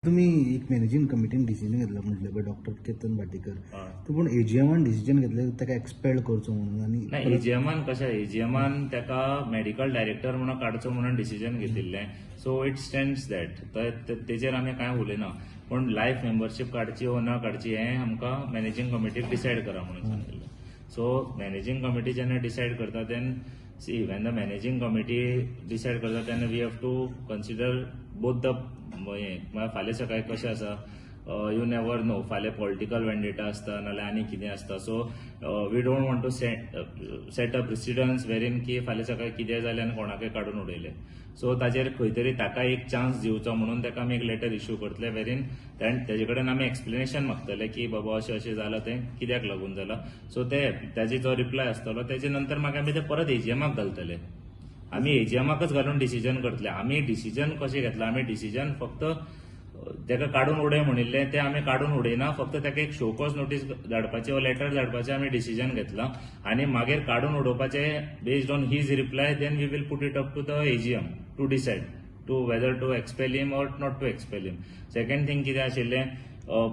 तुमी एक managing कमिटीन decision घेतला म्हटलें पळय, डॉक्टर केतन भाटीकर. हय. तो पूण एजीएमान डिसिजन घेतलें ताका एक्सपेल करचो म्हणून आनी ना, एजीएमान कशें, एजीएमान ताका मेडिकल डायरेक्टर म्हणून काडचो म्हणून डिसिजन घेतिल्लें. So it stands that. तेजेर आमी कांय उलयना, पूण लायफ मेंबरशीप काडची वो ना काडची हें आमकां मॅनेजींग कमिटीक डिसायड करा म्हणून सांगिल्लें. सो मॅनेजींग कमिटी जेन्ना डिसायड करता, then see, when the managing committee decide करता तेन्ना we have to consider both the हें. म्हळ्यार फाल्यां सकाळी कशें आसा, you never know, फाल्यां पॉलिटिकल वेंडेटा आसता नाल्यार आनी कितें आसता. So we don't want to set a precedence wherein की फाल्यां सकाळी कितें जालें आनी कोणाकय काडून उडयलें. सो ताजेर खंय तरी ताका एक चान्स दिवचो म्हणून ताका आमी एक लेटर इश्यू करतले, वेरीन तेजे कडेन आमी एक्सप्लेनेशन मागतले की बाबा, अशें अशें जालां, तें कित्याक लागून जालां. सो ते ताजे जो रिप्लाय आसतलो, तेजे नंतर मागीर आमी ते परत एजीएमाक घालतले. आमी एजीएमाकच घालून डिसिजन करतले. आमी डिसिजन कशें घेतलां? आमी डिसिजन फक्त ताका काडून उडय म्हणिल्लें, तें आमी काडून उडयना. फक्त ताका एक शोकॉज नोटीस धाडपाची वा लेटर धाडपाचें आमी डिसिजन घेतलां आनी मागीर काडून उडोवपाचें, based on his reply, then we will put it up to the AGM to decide to whether to expel him or not to expel him. Second thing कितें आशिल्लें,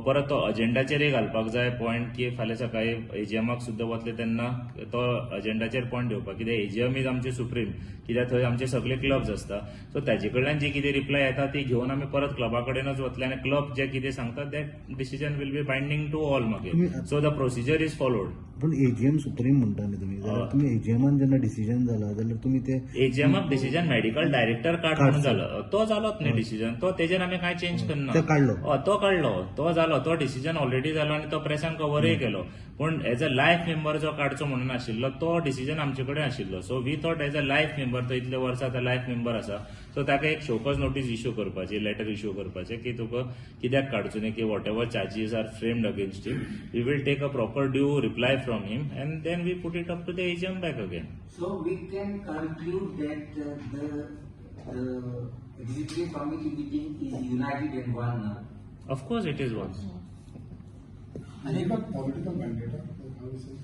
परत तो अजेंडाचेरय घालपाक जाय पॉयंट की फाल्यां सकाळी एजीएमाक सुद्दां वतले तेन्ना तो अजेंडाचेर पॉयंट घेवपाक, कित्याक एजीएम is आमचे सुप्रीम, कित्याक थंय आमचे सगळे क्लब्स आसता. सो ताजे कडल्यान जी कितें रिप्लाय येता ती घेवन आमी परत क्लबा कडेनच वतले आनी क्लब जे कितें सांगता, that decision will be binding to all मागीर. So the procedure is followed. पूण एजीएम सुप्रीम म्हणटा न्ही तुमी, जाल्यार तुमी एजीएमान जेन्ना डिसिजन जाला जाल्यार तुमी ते एजीएमाक डिसिजन मेडिकल डायरेक्टर काड म्हणून जालो, तो जालोच न्ही डिसिजन. तो तेजेर आमी कांय चेंज करना. ते काडलो. हय, तो काडलो, तो जालो, तो डिसिजन ऑलरेडी जालो आनी तो प्रेसान कवरय केलो. पूण एज अ लायफ मेंबर जो काडचो म्हणून आशिल्लो, तो डिसिजन आमचे कडेन आशिल्लो. So we thought, as a life member, तो इतले वर्सां आतां लायफ मेंबर आसा, सो ताका एक शोकॉज नोटीस इश्यू करपाची, लेटर इश्यू करपाचें की तुका कित्याक काडचो न्ही, की whatever charges are framed against him, we will take a proper due reply from him and then we put it up to the AGM back again. So we can conclude that the executive committee meeting is united and one now. Of course it is one. And you got political vendetta, like how you say?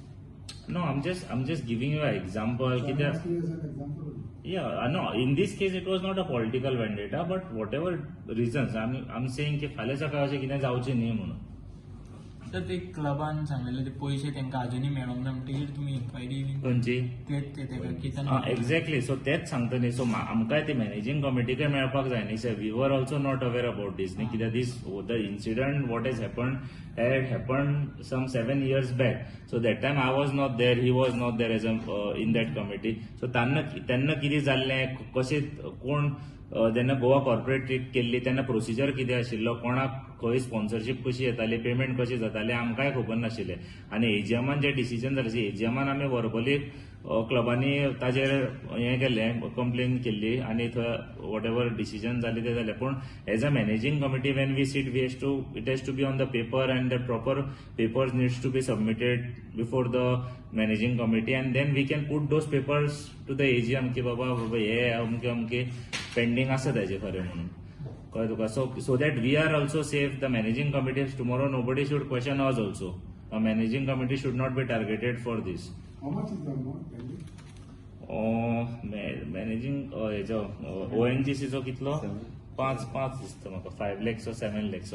No, I'm just giving you an example. So I'm कित्याक asking you as an example. Yeah, no, in this case it was not a political vendetta, but whatever reasons, I'm saying की फाल्यां सकाळी अशें कितें जावचें न्ही म्हणून. Sir, ते क्लबान सांगलेले ते पयशे तांकां अजुनूय मेळोंक ना म्हणटकीर तुमी इन्क्वायरी बीन खंयची? ते ते तेका कितें? एक्झॅक्टली, सो तेच सांगता न्ही. सो आमकांय ते मॅनेजींग कमिटीकय मेळपाक जाय न्ही sir. We were also not aware about this न्ही, कित्याक this the incident what has happen had happened some 7 years back. So that time I was not there, he was not there as a in that committee. So तेन्ना कितें जाल्लें, कशें कोण जेन्ना Goa corporate केल्ली तेन्ना प्रोसिजर कितें आशिल्लो, कोणाक खंय स्पॉन्सरशीप कशी येताली, पेमेंट कशी जाताली, आमकांय खबर नाशिल्लें. आनी एजीएमान जे डिसिजन जालें, एजीएमान आमी वर्बली क्लबांनी ताजेर हें केल्लें, कंप्लेन केल्ली आनी थंय what ever decision जालें तें जालें. पूण as a managing committee, when we sit, we has to it has to be on the paper and the proper papers needs to be submitted before the managing committee and then we can put those papers to the AGM की बाबा बाबा, हे अमके अमके pending आसा ताजे खरें म्हणून. कळ्ळें तुका? So that we are also safe, the managing committee, tomorrow nobody should question us also. Managing committee should not be targeted for this. How much is the amount pending? Managing हेजो ओएनजीसीचो कितलो? पांच पांच दिसता म्हाका, 5 लॅक्स, 7 लॅक्स.